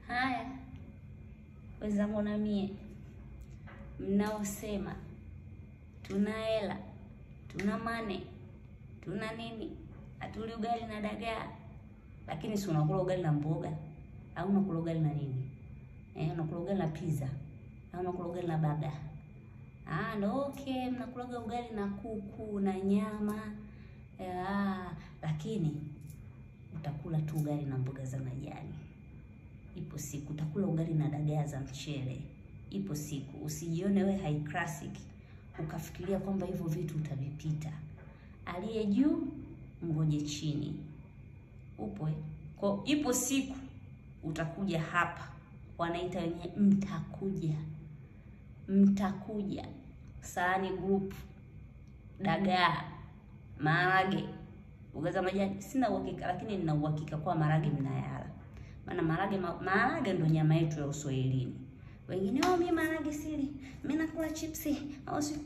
Haya wenzangu na mie mnaosema tuna hela, tuna mane, tuna nini, hatuli ugali na dagaa, lakini si unakula ugali na mboga au unakula ugali na nini? Unakula ugali na pizza au unakula ugali na baga? Ah, ndo okay, mnakulaga ugali na kuku na nyama. Lakini utakula tu ugali na mboga za majani. Ipo siku utakula ugali na dagaa za mchele. Ipo siku usijione we high classic ukafikiria kwamba hivyo vitu utavipita. Aliye juu ngoje chini. Upo eh? Kwa ipo siku utakuja hapa, wanaita wenyewe mtakuja. Mtakuja Sahani Group, dagaa, maharage, mboga za majani. Sina uhakika, lakini nina uhakika kwa maharage mnayala. Maana maharage ndo nyama yetu ya Uswahilini. Wengine wao, mimi maharage sili, mimi nakula chipsi au si.